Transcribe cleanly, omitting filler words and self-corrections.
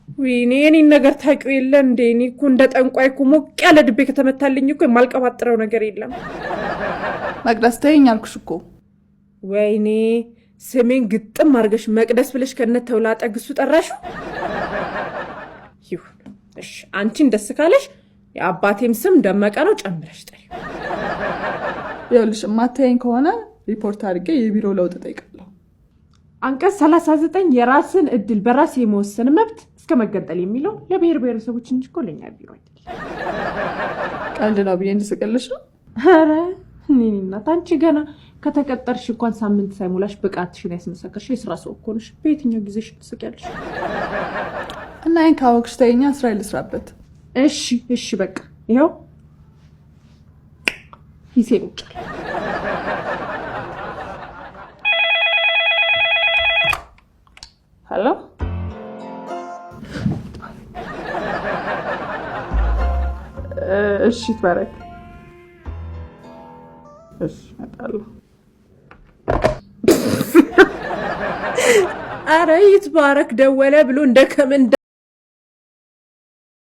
ወይኔ የኔን ነገር ታውቂው የለ እንዴ? እኔ እኮ እንደ ጠንቋይ እኮ ሞቅ ያለ ድቤ ከተመታልኝ እኮ የማልቀባጥረው ነገር የለም። መቅደስ ተይኝ አልኩሽ እኮ። ወይኔ ስሜን ግጥም አድርገሽ መቅደስ ብለሽ ከነ ተውላጠ ግሱ ጠራሽው። ይሁን እሺ፣ አንቺን ደስ ካለሽ የአባቴም ስም ደመቀ ነው፣ ጨምረሽ ጠሪው። ይኸውልሽ የማታየኝ ከሆነ ሪፖርት አድርጌ የቢሮ ለውጥ እጠይቃለሁ። አንቀጽ 39 የራስን እድል በራስ የመወሰን መብት እስከ መገንጠል የሚለው ለብሔር ብሔረሰቦች እንጂ እኮ ለእኛ ቢሮ አይደለም። ቀልድ ነው ብዬ እንድስቅልሽ ነው። ኧረ እኔ እናት አንቺ ገና ከተቀጠርሽ እንኳን ሳምንት ሳይሞላሽ ብቃትሽን ያስመሰከርሽ የስራ ሰው እኮ ነሽ። በየትኛው ጊዜሽ ትስቂያለሽ? እና ይሄን ካወቅሽ ተይኛ፣ ስራ ልስራበት። እሺ እሺ፣ በቃ ይኸው ሂሴ ቁጫል። Hello፣ እሺ ትባረክ። እሺ እመጣለሁ። አረ ይትባረክ ደወለ ብሎ እንደ ከመንዳ